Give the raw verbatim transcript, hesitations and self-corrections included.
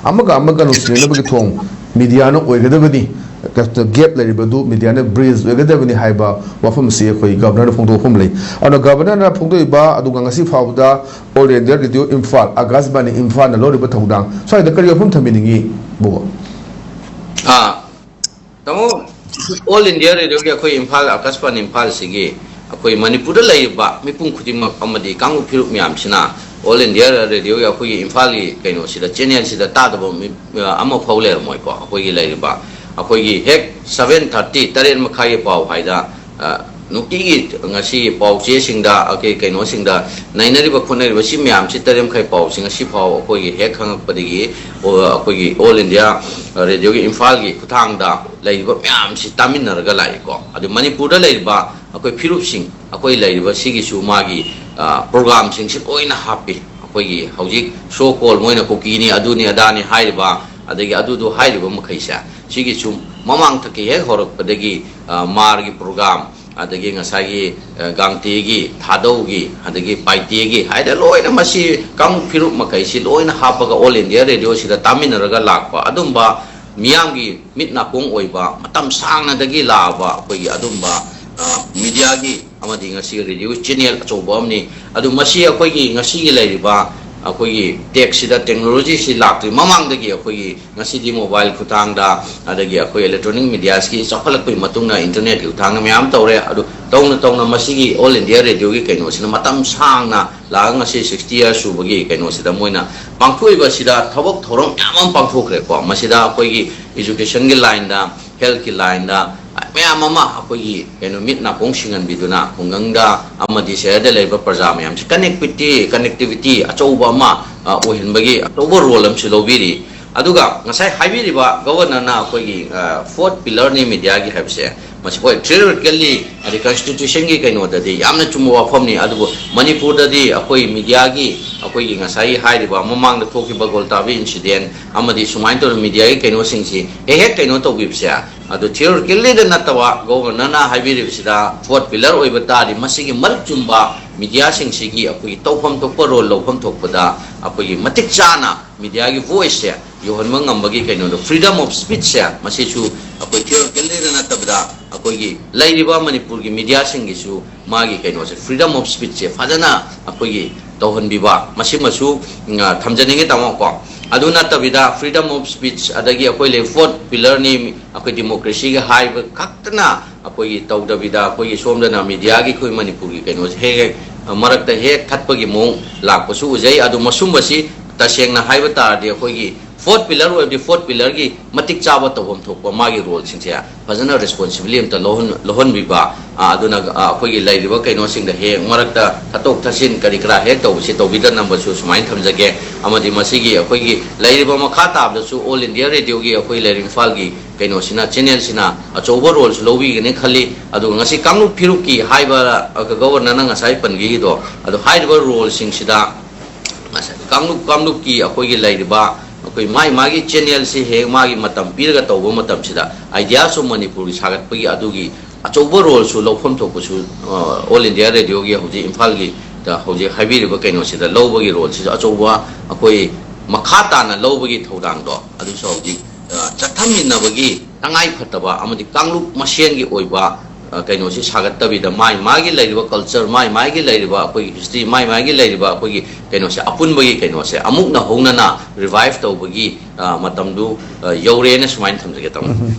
ꯑꯃꯒ ꯑꯃꯒ ꯅꯨꯡꯁꯤꯅꯅꯕꯒꯤ ꯊꯣꯡ ꯃꯤꯗꯤꯌꯥꯅ ꯑꯣꯏꯒꯗꯕꯅꯤ, ꯒꯦꯞ ꯂꯩꯔꯤꯕꯗꯨ ꯃꯤꯗꯤꯌꯥꯅ ꯕ꯭ꯔꯤꯖ ꯑꯣꯏꯒꯗꯕꯅꯤ ꯍꯥꯏꯕ ꯋꯥꯐꯝ ꯑꯁꯤ ꯑꯩꯈꯣꯏ ꯒꯕꯅꯔꯅ ꯐꯣꯡꯗꯣꯛꯄ ꯑꯃ ꯂꯩ꯫ ꯑꯗꯨꯅ ꯒꯕꯅꯔꯅ ꯐꯣꯡꯗꯣꯛꯏꯕ, ꯑꯗꯨꯒ ꯉꯁꯤ ꯐꯥꯎꯕꯗ ꯑꯣꯜ ꯏꯟꯗꯤꯌꯥ ꯔꯦꯗꯤꯑꯣ ꯏꯝꯐꯥꯜ, ꯑꯀꯥꯁꯕꯥꯅꯤ ꯏꯝꯐꯥꯜꯅ ꯂꯧꯔꯤꯕ ꯊꯧꯗꯥꯡ, ꯁ꯭ꯋꯥꯏꯗ ꯀꯔꯤ ꯋꯥꯐꯝ ꯊꯝꯕꯤꯅꯤꯡꯉꯤ, ꯕꯨꯕꯣ? ꯑꯥ, ꯇꯥꯃꯣ, ꯑꯣꯜ ꯏꯟꯗꯤꯌꯥ ꯔꯦꯗꯤꯑꯣꯒꯤ ꯑꯩꯈꯣꯏ ꯏꯝꯐꯥꯜ, ꯑꯀꯥꯁꯕꯥꯅꯤ ꯏꯝꯐꯥꯜꯁꯤꯒꯤ ꯑꯩꯈꯣꯏ ꯃꯅꯤꯄꯨꯔꯗ ꯂꯩꯔꯤꯕ ꯃꯤꯄꯨꯝ ꯈꯨꯗꯤꯡꯃꯛ ꯑꯃꯗꯤ ꯀꯥꯡꯂꯨꯞ ꯐꯤꯔꯨꯞ ꯃꯌꯥꯝꯁꯤꯅ ꯑꯣꯜ ꯏꯟꯗꯤꯌꯥ ꯔꯦꯗꯤꯑꯣꯒꯤ ꯑꯩꯈꯣꯏꯒꯤ ꯏꯝꯐꯥꯜꯒꯤ ꯀꯩꯅꯣꯁꯤꯗ, ꯆꯦꯅꯦꯜꯁꯤꯗ ꯇꯥꯗꯕ ꯃꯤ ꯑꯃꯐꯥꯎ ꯂꯩꯔꯝꯃꯣꯏꯀꯣ꯫ ꯑꯩꯈꯣꯏꯒꯤ ꯂꯩꯔꯤꯕ, ꯑꯩꯈꯣꯏꯒꯤ ꯍꯦꯛ ꯁꯚꯦꯟ ꯊꯥꯔꯇꯤ, ꯇꯔꯦꯠ ꯃꯈꯥꯏꯒꯤ ꯄꯥꯎ ꯍꯥꯏꯗ, ꯑ, ꯅꯨꯡꯇꯤꯒꯤ ꯉꯁꯤ ꯄꯥꯎ ꯆꯦꯁꯤꯡꯗ, ꯑꯩꯈꯣꯏ ꯀꯩꯅꯣꯁꯤꯡꯗ ꯅꯩꯅꯔꯤꯕ ꯈꯣꯠꯅꯔꯤꯕ ꯁꯤ ꯃꯌꯥꯝꯁꯤ, ꯇꯔꯦꯠ ꯃꯈꯥꯏ ꯄꯥꯎꯁꯤ ꯉꯁꯤ ꯐꯥꯎ ꯑꯩꯈꯣꯏꯒꯤ ꯍꯦꯛ ꯈꯪꯉꯛꯄꯗꯒꯤ, ꯑꯣ, ꯑꯩꯈꯣꯏꯒꯤ ꯑꯣꯜ ꯏꯟꯗꯤꯌꯥ ꯔꯦꯗꯤꯑꯣꯒꯤ ꯏꯝꯐꯥꯜꯒꯤ ꯈꯨꯠꯊꯥꯡꯗ ꯂꯩꯔꯤꯕ ꯃꯌꯥꯝꯁꯤ ꯇꯥꯃꯤꯟꯅꯔꯒ ꯂꯥꯛꯏꯀꯣ꯫ ꯑꯗꯨ ꯃꯅꯤꯄꯨꯔꯗ ꯂꯩꯔꯤꯕ ꯑꯩꯈꯣꯏ ꯐꯤꯔꯨꯞꯁꯤꯡ, ꯑꯩꯈꯣꯏ ꯂꯩꯔꯤꯕ ꯁꯤꯒꯤꯁꯨ ꯃꯥꯒꯤ, ꯑ, ꯄ꯭ꯔꯣꯒ꯭ꯔꯥꯝꯁꯤꯡꯁꯤ ꯂꯣꯏꯅ ꯍꯥꯞꯄꯤ꯫ ꯑꯩꯈꯣꯏꯒꯤ ꯍꯧꯖꯤꯛ ꯁꯣ ꯀꯣꯜ, ꯃꯣꯏꯅ ꯀꯨꯀꯤꯅꯤ, ꯑꯗꯨꯅꯤ ꯑꯗꯥꯅꯤ ꯍꯥꯏꯔꯤꯕ, ꯑꯗꯒꯤ ꯑꯗꯨꯗꯨ ꯍꯥꯏꯔꯤꯕ ꯃꯈꯩꯁꯦ, ꯁꯤꯒꯤꯁꯨ ꯃꯃꯥꯡ ꯊꯛꯀꯤ ꯍꯦꯛ ꯍꯧꯔꯛꯄꯗꯒꯤ, ꯑ, ꯃꯥꯔꯒꯤ ꯄ꯭ꯔꯣꯒ꯭ꯔꯥꯝ, ꯑꯗꯒꯤ ꯉꯁꯥꯏꯒꯤ, ꯑ, ꯒꯥꯡꯇꯦꯒꯤ, ꯊꯥꯗꯧꯒꯤ, ꯑꯗꯒꯤ ꯄꯥꯏꯇꯦꯒꯤ ꯍꯥꯏꯗꯅ ꯂꯣꯏꯅ ꯃꯁꯤ ꯀꯥꯡꯂꯨꯞ ꯐꯤꯔꯨꯞ ꯃꯈꯩꯁꯤ ꯂꯣꯏꯅ ꯍꯥꯞꯄꯒ ꯑꯣꯜ ꯏꯟꯗꯤꯌꯥ ꯔꯦꯗꯤꯑꯣꯁꯤꯗ ꯇꯥꯃꯤꯟꯅꯔꯒ ꯂꯥꯛꯄ ꯑꯗꯨꯝꯕ ꯃꯤꯌꯥꯝꯒꯤ ꯃꯤꯠ ꯅꯥꯀꯣꯡ ꯑꯣꯏꯕ ꯃꯇꯝ ꯁꯥꯡꯅꯗꯒꯤ ꯂꯥꯛꯑꯕ ꯑꯩꯈꯣꯏꯒꯤ ꯑꯗꯨꯝꯕ, ꯑ, ꯃꯤꯗꯤꯌꯥꯒꯤ ꯑꯃꯗꯤ ꯉꯁꯤ ꯔꯦꯗꯤꯑꯣ ꯆꯦꯅꯦꯜ ꯑꯆꯧꯕ ꯑꯃꯅꯤ꯫ ꯑꯗꯨ ꯃꯁꯤ ꯑꯩꯈꯣꯏꯒꯤ ꯉꯁꯤꯒꯤ ꯂꯩꯔꯤꯕ ꯑꯩꯈꯣꯏꯒꯤ ꯇꯦꯛꯁꯤꯗ, ꯇꯦꯛꯅꯣꯂꯣꯖꯤꯁꯤ ꯂꯥꯛꯇ꯭ꯔꯤ ꯃꯃꯥꯡꯗꯒꯤ ꯑꯩꯈꯣꯏꯒꯤ ꯉꯁꯤꯗꯤ ꯃꯣꯕꯥꯏꯜ ꯈꯨꯠꯊꯥꯡꯗ, ꯑꯗꯒꯤ ꯑꯩꯈꯣꯏ ꯏꯂꯦꯛꯇ꯭ꯔꯣꯅꯤꯛ ꯃꯤꯗꯤꯌꯥꯁꯤꯒꯤ ꯆꯥꯎꯈꯠꯂꯛꯄꯒꯤ ꯃꯇꯨꯡ ꯏꯟꯅ ꯏꯟꯇꯔꯅꯦꯠꯀꯤ ꯈꯨꯠꯊꯥꯡꯗ ꯃꯌꯥꯝ ꯇꯧꯔꯦ꯫ ꯑꯗꯨ ꯇꯧꯅ ꯇꯧꯅ ꯃꯁꯤꯒꯤ ꯑꯣꯜ ꯏꯟꯗꯤꯌꯥ ꯔꯦꯗꯤꯑꯣꯒꯤ ꯀꯩꯅꯣꯁꯤꯅ ꯃꯇꯝ ꯁꯥꯡꯅ ꯂꯥꯛꯑꯒ ꯉꯁꯤ ꯁꯤꯛꯁꯇꯤ ꯏꯌꯥꯔ ꯁꯨꯕꯒꯤ ꯀꯩꯅꯣꯁꯤꯗ ꯃꯣꯏꯅ ꯄꯥꯡꯊꯣꯛꯏꯕꯁꯤꯗ ꯊꯕꯛ ꯊꯧꯔꯝ ꯃꯌꯥꯝ ꯑꯃ ꯄꯥꯡꯊꯣꯛꯈ꯭ꯔꯦꯀꯣ꯫ ꯃꯁꯤꯗ ꯑꯩꯈꯣꯏꯒꯤ ꯏꯖꯨꯀꯦꯁꯟꯒꯤ ꯂꯥꯏꯟꯗ, ꯍꯦꯜꯠꯀꯤ ꯂꯥꯏꯟꯗ ꯃꯌꯥꯝ ꯑꯃ ꯑꯩꯈꯣꯏꯒꯤ ꯀꯩꯅꯣ ꯃꯤꯠ ꯅꯥꯀꯣꯡ ꯁꯤꯡꯍꯟꯕꯤꯗꯨꯅ ꯈꯨꯡꯒꯪꯗ ꯑꯃꯗꯤ ꯁꯍꯔꯗ ꯂꯩꯕ ꯄ꯭ꯔꯖꯥ ꯃꯌꯥꯝꯁꯤ ꯀꯅꯦꯛꯇꯤꯚꯤꯇꯤ, ꯀꯅꯦꯛꯇꯤꯚꯤꯇꯤ ꯑꯆꯧꯕ ꯑꯃ, ꯑ, ꯑꯣꯏꯍꯟꯕꯒꯤ ꯑꯆꯧꯕ ꯔꯣꯜ ꯑꯃꯁꯨ ꯂꯧꯕꯤꯔꯤ꯫ ꯑꯗꯨꯒ ꯉꯁꯥꯏ ꯍꯥꯏꯕꯤꯔꯤꯕ ꯒꯕꯔꯅꯔꯅ ꯑꯩꯈꯣꯏꯒꯤ, ꯑ, ꯐꯣꯔꯠ ꯄꯤꯂꯔꯅꯤ ꯃꯤꯗꯤꯌꯥꯒꯤ ꯍꯥꯏꯕꯁꯦ, ꯃꯁꯤ ꯍꯣꯏ ꯊꯤꯑꯣꯔꯤꯀꯦꯜꯂꯤ ꯑꯗꯩ ꯀꯟꯁꯇꯤꯇ꯭ꯌꯨꯁꯟꯒꯤ ꯀꯩꯅꯣꯗꯗꯤ ꯌꯥꯝꯅ ꯆꯨꯝꯕ ꯋꯥꯐꯝꯅꯤ, ꯑꯗꯨꯕꯨ ꯃꯅꯤꯄꯨꯔꯗꯗꯤ ꯑꯩꯈꯣꯏ ꯃꯤꯗꯤꯌꯥꯒꯤ, ꯑꯩꯈꯣꯏꯒꯤ ꯉꯁꯥꯏꯒꯤ ꯍꯥꯏꯔꯤꯕ ꯃꯃꯥꯡꯗ ꯊꯣꯛꯈꯤꯕ ꯒꯣꯜꯇꯥꯕꯤ ꯏꯟꯁꯤꯗꯦꯟ ꯑꯃꯗꯤ ꯁꯨꯃꯥꯏꯅ ꯇꯧꯔꯤꯕ ꯃꯤꯗꯤꯌꯥꯒꯤ ꯀꯩꯅꯣꯁꯤꯡꯁꯤ ꯍꯦꯛ ꯍꯦꯛ ꯀꯩꯅꯣ ꯇꯧꯕꯤꯕꯁꯦ, ꯑꯗꯨ ꯊꯤꯑꯣꯔꯤꯀꯦꯜꯂꯤꯗ ꯅꯠꯇꯕ ꯒꯣꯕꯔꯅꯔꯅ ꯍꯥꯏꯕꯤꯔꯤꯕꯁꯤꯗ ꯐꯣꯔꯠ ꯄꯤꯂꯔ ꯑꯣꯏꯕ ꯇꯥꯔꯗꯤ ꯃꯁꯤꯒꯤ ꯃꯔꯤꯛ ꯆꯨꯝꯕ ꯃꯤꯗꯤꯌꯥꯁꯤꯡꯁꯤꯒꯤ ꯑꯩꯈꯣꯏꯒꯤ ꯇꯧꯐꯝ ꯊꯣꯛꯄ ꯔꯣꯜ ꯂꯧꯐꯝ ꯊꯣꯛꯄꯗ ꯑꯩꯈꯣꯏꯒꯤ ꯃꯇꯤꯛ ꯆꯥꯅ ꯃꯤꯗꯤꯌꯥꯒꯤ ꯚꯣꯏꯁꯁꯦ ꯌꯧꯍꯟꯕ ꯉꯝꯕꯒꯤ ꯀꯩꯅꯣꯗꯣ, ꯐ꯭ꯔꯤꯗꯝ ꯑꯣꯐ ꯁ꯭ꯄꯤꯆꯁꯦ, ꯃꯁꯤꯁꯨ ꯑꯩꯈꯣꯏ ꯊꯤꯑꯣꯔꯤꯀꯦꯜꯂꯤꯗ ꯅꯠꯇꯕꯗ ꯑꯩꯈꯣꯏꯒꯤ ꯂꯩꯔꯤꯕ ꯃꯅꯤꯄꯨꯔꯒꯤ ꯃꯤꯗꯤꯌꯥꯁꯤꯡꯒꯤꯁꯨ ꯃꯥꯒꯤ ꯀꯩꯅꯣꯁꯦ, ꯐ꯭ꯔꯤꯗꯝ ꯑꯣꯐ ꯁ꯭ꯄꯤꯆꯁꯦ ꯐꯖꯅ ꯑꯩꯈꯣꯏꯒꯤ ꯇꯧꯍꯟꯕꯤꯕ, ꯃꯁꯤꯃꯁꯨ ꯎꯝ, ꯑ, ꯊꯝꯖꯅꯤꯡꯉꯤ ꯇꯥꯃꯣ ꯀꯣ꯫ ꯑꯗꯨ ꯅꯠꯇꯕꯤꯗ ꯐ꯭ꯔꯤꯗꯝ ꯑꯣꯐ ꯁ꯭ꯄꯤꯆ, ꯑꯗꯒꯤ ꯑꯩꯈꯣꯏ ꯂꯩ ꯐꯣꯔꯠ ꯄꯤꯂꯔꯅꯤ, ꯑꯩꯈꯣꯏ ꯗꯤꯃꯣꯀ꯭ꯔꯦꯁꯤꯒꯤ ꯍꯥꯏꯕ ꯈꯛꯇꯅ ꯑꯩꯈꯣꯏꯒꯤ ꯇꯧꯗꯕꯤꯗ, ꯑꯩꯈꯣꯏꯒꯤ ꯁꯣꯝꯗꯅ ꯃꯤꯗꯤꯌꯥꯒꯤ, ꯑꯩꯈꯣꯏ ꯃꯅꯤꯄꯨꯔꯒꯤ ꯀꯩꯅꯣꯁꯦ ꯍꯦꯛ ꯍꯦꯛ, ꯑ, ꯃꯔꯛꯇ ꯍꯦꯛ ꯊꯠꯄꯒꯤ ꯃꯑꯣꯡ ꯂꯥꯛꯄꯁꯨ ꯎꯖꯩ꯫ ꯑꯗꯨ ꯃꯁꯨꯝꯕꯁꯤ ꯇꯁꯦꯡꯅ ꯍꯥꯏꯕ ꯇꯥꯔꯗꯤ ꯑꯩꯈꯣꯏꯒꯤ ꯐꯣꯔꯠ ꯄꯤꯂꯔ ꯑꯣꯏꯔꯗꯤ ꯐꯣꯔꯠ ꯄꯤꯂꯔꯒꯤ ꯃꯇꯤꯛ ꯆꯥꯕ ꯇꯧꯐꯝ ꯊꯣꯛꯄ ꯃꯥꯒꯤ ꯔꯣꯜꯁꯤꯡꯁꯦ ꯐꯖꯅ ꯔꯦꯁꯄꯣꯟꯁꯤꯕꯤꯂꯤ ꯑꯝꯇ ꯂꯧꯍꯟ-, ꯂꯧꯍꯟꯕꯤꯕ, ꯑ, ꯑꯗꯨꯅ, ꯑ, ꯑꯩꯈꯣꯏꯒꯤ ꯂꯩꯔꯤꯕ ꯀꯩꯅꯣꯁꯤꯡꯗ ꯍꯦꯛ ꯃꯔꯛꯇ ꯊꯠꯇꯣꯛ ꯊꯠꯆꯤꯟ ꯀꯔꯤ ꯀꯔꯥ ꯍꯦꯛ ꯇꯧꯕꯁꯤ ꯇꯧꯕꯤꯗꯅꯕꯁꯨ ꯁꯨꯃꯥꯏꯅ ꯊꯝꯖꯒꯦ꯫ ꯑꯃꯗꯤ ꯃꯁꯤꯒꯤ ꯑꯩꯈꯣꯏꯒꯤ ꯂꯩꯔꯤꯕ ꯃꯈꯥ ꯇꯥꯕꯗꯁꯨ ꯑꯣꯜ ꯏꯟꯗꯤꯌꯥ ꯔꯦꯗꯤꯑꯣꯒꯤ ꯑꯩꯈꯣꯏ ꯂꯩꯔꯤꯕ ꯏꯝꯐꯥꯜꯒꯤ ꯀꯩꯅꯣꯁꯤꯅ, ꯆꯦꯅꯦꯜꯁꯤꯅ ꯑꯆꯧꯕ ꯔꯣꯜꯁꯨ ꯂꯧꯕꯤꯒꯅꯤ ꯈꯜꯂꯤ꯫ ꯑꯗꯨꯒ ꯉꯁꯤ ꯀꯥꯡꯂꯨꯞ ꯐꯤꯔꯨꯞꯀꯤ ꯍꯥꯏꯕ, ꯑ, ꯒꯕꯔꯅꯔꯅ ꯉꯁꯥꯏ ꯄꯟꯕꯤꯈꯤꯗꯣ, ꯑꯗꯣ ꯍꯥꯏꯔꯤꯕ ꯔꯣꯜꯁꯤꯡꯁꯤꯗ ꯉꯁꯥꯏ ꯀꯥꯡꯂꯨꯞ, ꯀꯥꯡꯂꯨꯞꯀꯤ ꯑꯩꯈꯣꯏꯒꯤ ꯂꯩꯔꯤꯕ ꯑꯩꯈꯣꯏ ꯃꯥꯏ ꯃꯥꯒꯤ ꯆꯦꯅꯦꯜꯁꯤ ꯍꯦꯛ ꯃꯥꯒꯤ ꯃꯇꯝ ꯄꯤꯔꯒ ꯇꯧꯕ ꯃꯇꯝꯁꯤꯗ, ꯑꯥꯏꯗꯤꯌꯥꯁ ꯑꯣꯐ ꯃꯅꯤꯄꯨꯔꯒꯤ ꯁꯥꯒꯠꯄꯒꯤ ꯑꯗꯨꯒꯤ ꯑꯆꯧꯕ ꯔꯣꯜꯁꯨ ꯂꯧꯐꯝ ꯊꯣꯛꯄꯁꯨ, ꯑ, ꯑꯣꯜ ꯏꯟꯗꯤꯌꯥ ꯔꯦꯗꯤꯑꯣꯒꯤ ꯍꯧꯖꯤꯛ ꯏꯝꯐꯥꯜꯒꯤ ꯗ ꯍꯧꯖꯤꯛ ꯍꯥꯏꯕꯤꯔꯤꯕ ꯀꯩꯅꯣꯁꯤꯗ ꯂꯧꯕꯒꯤ ꯔꯣꯜꯁꯤꯁꯨ ꯑꯆꯧꯕ ꯑꯩꯈꯣꯏ ꯃꯈꯥ ꯇꯥꯅ ꯂꯧꯕꯒꯤ ꯊꯧꯗꯥꯡꯗꯣ ꯑꯗꯨꯁꯨ ꯍꯧꯖꯤꯛ, ꯑ, ꯆꯠꯊꯃꯤꯟꯅꯕꯒꯤ ꯇꯉꯥꯏ ꯐꯗꯕ ꯑꯃꯗꯤ ꯀꯥꯡꯂꯨꯞ ꯃꯁꯦꯟꯒꯤ ꯑꯣꯏꯕ, ꯑ, ꯀꯩꯅꯣꯁꯤ ꯁꯥꯒꯠꯇꯕꯤꯗ, ꯃꯥꯏ ꯃꯥꯒꯤ ꯂꯩꯔꯤꯕ ꯀꯜꯆꯔ, ꯃꯥꯏ ꯃꯥꯒꯤ ꯂꯩꯔꯤꯕ ꯑꯩꯈꯣꯏꯒꯤ ꯍꯤꯁꯇ꯭ꯔꯤ, ꯃꯥꯏ ꯃꯥꯒꯤ ꯂꯩꯔꯤꯕ ꯑꯩꯈꯣꯏꯒꯤ ꯀꯩꯅꯣꯁꯦ, ꯑꯄꯨꯟꯕꯒꯤ ꯀꯩꯅꯣꯁꯦ ꯑꯃꯨꯛ ꯅꯧꯍꯧꯅꯅ ꯔꯤꯚꯥꯏꯚ ꯇꯧꯕꯒꯤ, ꯑ, ꯃꯇꯝꯗꯨ, ꯑ, ꯌꯧꯔꯦꯅ ꯁꯨꯃꯥꯏꯅ ꯊꯝꯖꯒꯦ ꯇꯥꯃꯣ꯫ ꯎꯝ꯫